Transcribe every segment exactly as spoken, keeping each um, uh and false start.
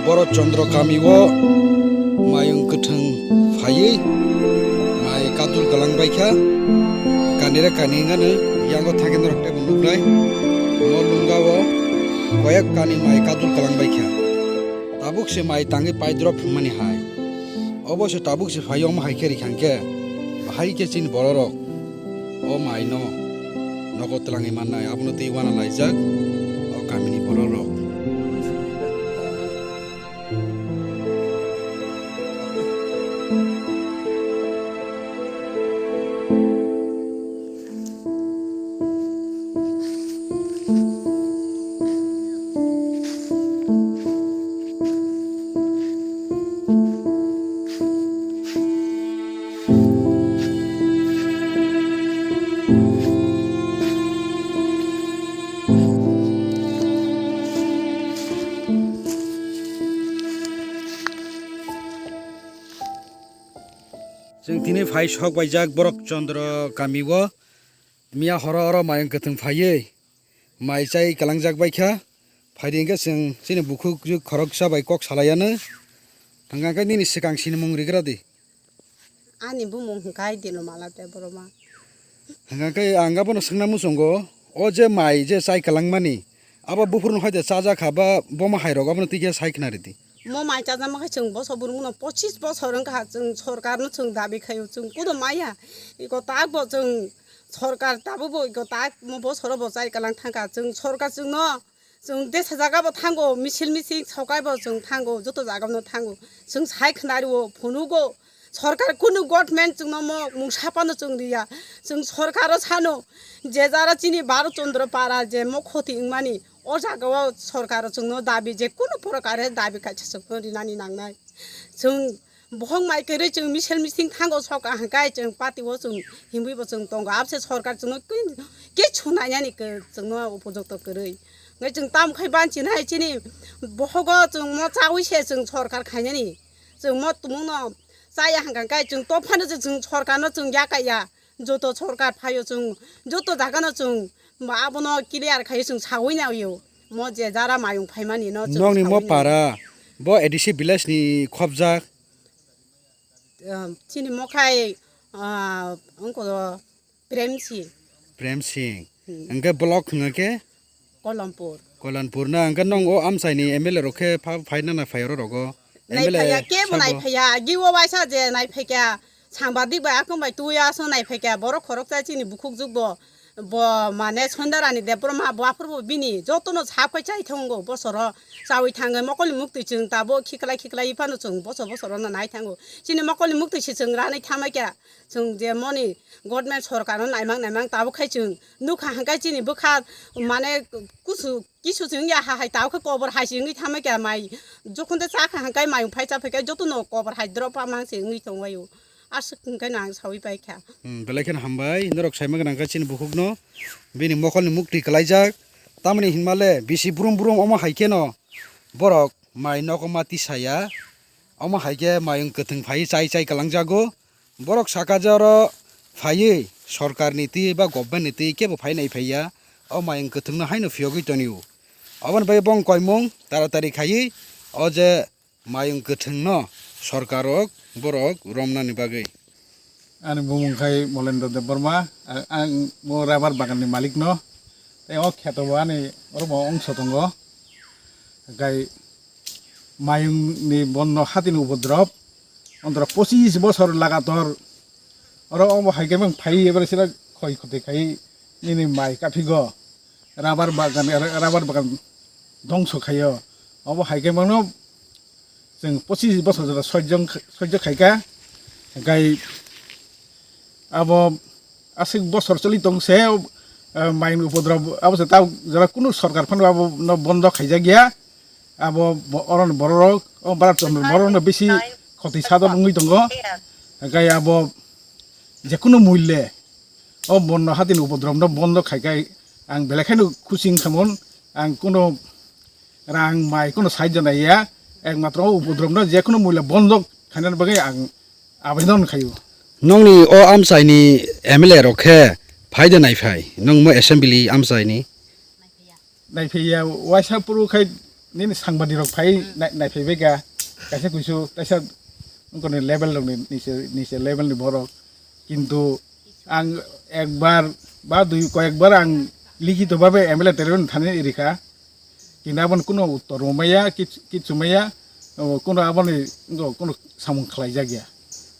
Borok Chandra kami o mayung kwthwng phaiwi mai kadul kwlang bai kha. Kanira kani wngano yango thangwi norok teibo nuknai. Mo lunga o koyek kani mai kadul kwlang bai kha. Tabuk se mai tangwi paidrop hwnmani hai. Obo se tabuk se phai omo hai khe rikha hwnkhe bahai khe chini bororok o mai no nogo twlangwi mannai, abono tei uana laijak o kamini bororok. Chwng tini phai sok baijak Borok Chandra kami o. Miya horo oro mayung kwthwng phaiwi mai chai kwlangjak bai kha. Phaidi hwnkhe chwng chini bukhuk juk khoroksa bai kok salai anw. Hwnkha khe nini swkang sinimung rigra di. Ani bumung hwnkha Dilomala Debbarma. Hwnkha khe ang abono swngna muchungo, o je mai je chai kwlangmani, abo buphurno hai de chajak kha ba bomo hai rok abono twi khe sai khna ridi. Mo mai chajakma khe chwng boso burungno pochis bosor wngkha, chwng sorkarno chwng dabi khaio, chwng kudo maya. Iko tak bo chwng sorkar tabuk bo iko tak mo bosoro bo chai kwlang thangkha, chwng sorkar chwngno, chwng desa jaga bo thango, misil misil sokai bo chwng thango, joto jaga no thango, chwng sai khna rio, phunugo, sorkar kunu government chwngno mo mungsa phano chwng riya, chwng sorkaro sano, je jara chini Bharat Chandra para je mo khoti wngmani, o jaga o sorkaro chwngno dabi, je kunu prokare dabi kaisa chwngno rinani nangnai. Chwng bohok mai kwrwi chwng misel mising thango sok kaham kai chwng party o chwng himwi bo chwng tongo. Abse sorkar chwngno kin-, kichu nainani kwrwi chwngno upojukto kwrwi. Ngai chwng tam khai banchi nai chini bohogo chwng mo chawi se chwng sorkar khainani. Chwng mo tumungno chaya hangkang kai chwng tophano je chwng sorkarno chwng yakaya. Joto sorkar phaio chwng, joto jagano chwng, abono clear khai chwng sawi naio. Mo je jara mayung phaimani no chwng Nokni mo sawi naio. Para, bo A D C village ni khobjak. Um, chini mo khai, ah, wngkho Prem Singh. Prem Singh. Hmm. Hwnkhe block hwnkhe? Kolampur. Kolampur na, hwnkhe nong o amchaini M L A rok khe pha-, phaina na phai oro rogo? M L A Naiphaiya, kebo sabo? Naiphaiya, agi o waisa je naiphaiya, sangbadik bai akung bai tuya so naiphaiya, borok khoroksa chini bukhuk jukbo, bo mane Sondarani Debbarma bo aphuru bo bini jotono saphai chai thongo bosoro chawi thangwi mokolni muktwi chwng tabo khiklai khiklai phano chwng bosor bosoro no nai thango. Chini mokolni muktwi se chwng ranai thamai kha. Chwng je moni government sorkar no naimang naimang tabuk khai chwng nukha hwnkhe chini bwkha mane kusu kisu chwng ya ha hai tabuk khe kobor hai se wngwi thamai kha mai jokhon de chakha hwnkhe mayung phai cha phai khe joto no kobor hai drop a mang se wngwi tongwai o aswk hwnkhe no ang sawi pai kha. Hmm, belai kheno hambai norok saima gwnang khe chini bukhuk no bini mokol ni muktwi kwlaijak tamoni hinmale bisi brum brum omo hai kheno borok mai nogo ma tisaya. Omo hai khe mayung kwthwng phai chai chai kwlangjago. Borok saka je oro phaiwi sorkar ni twi ba government ni twi kebo phai nai phaiya. O mayung kwthwng no haino phiyogwi tonio. Oboni bagwi bong koimung taratari khaiwi o je mayung kwthwng no sorkar rok borok romnani bagwi. Ani bumung khai Molendra Debbarma, a-, ang bo rubber bagan ni malik no. Tei o kheto bo ani oro bo ongso tongo. Gai mayung ni bonno hati ni upodrop. Ondro pochis bosor lagator. Oro obo hai khe mang phai ebar sila khoi khoti khai nini mai kaphigo. Rubber bagan, rubber bagan dongso khaio. Obo hai khe mano chwng pochis bosor jora sojjo, sojjo khaikha. Gai abo aswk bosor choli tong se, eh, mai upodrop abo se ta jora kunu sorkar phano abo no bondo khaijak ya. Abo bo-, oro ni borok rok, o Bharat Chandra borok no bisi khoti sadon wngwi tongo. Gai abo jekunu mulle o bonno hati ni upodrop no bondo khai khai ang belai kheno khusi wngkha mon, ang kuno rang mai kuno sahajyo naiya, ekmatro o upodrop no jekunu mulle bondo khainani bagwi ang abedon khaio. Nongni o amchaini M L A rok khe phai de naiphai, nong mo assembly amchaini? Naiphaiya, waisa phuru khai Nini sangbadirok phai nai-, naiphaibaikha, kaisa kuisu, kaisa wngkoni level rokni nise, nise level ni borok. Kintu ang ekbar ba dui, koyekbar ang likhito babe M L A telephone thani rikha. Kintu aboni kuno uttor maya, kich-, kichu maya, o, kuno aboni, ngo, kuno samung khlaijakya.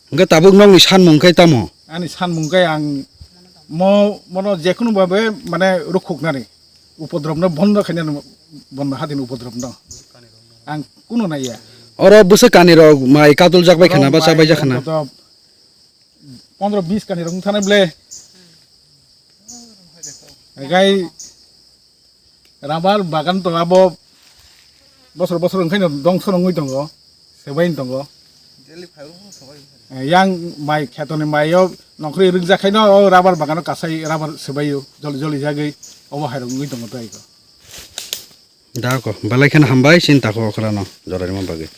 Hwnkhe tabuk nokni sanmung khe tamo? Ani sanmung khe ang mo-, mono jekunu babe mane rukhuknani, upodropno bondo khainani, bondo hatini upodropno ang kuno naiya. Oro bwswk kanirok mai katuljak bai khana ba chabaijak khana? Joto pondro bis kanirok wngthana ble. Gai Rubber bagan to abo bosor bosor wngkhaino dongso wngwi tongo, swbai tongo. Eh, yang mai khetoni maio nongkhorwi rwngjakhaino o rubber bagano kasai rubber swbaio joli joli jagwi obo hairok wngwi tongo tei ko. Da ko, belai kheno hambai chini takhuk okrano jorarima bagwi.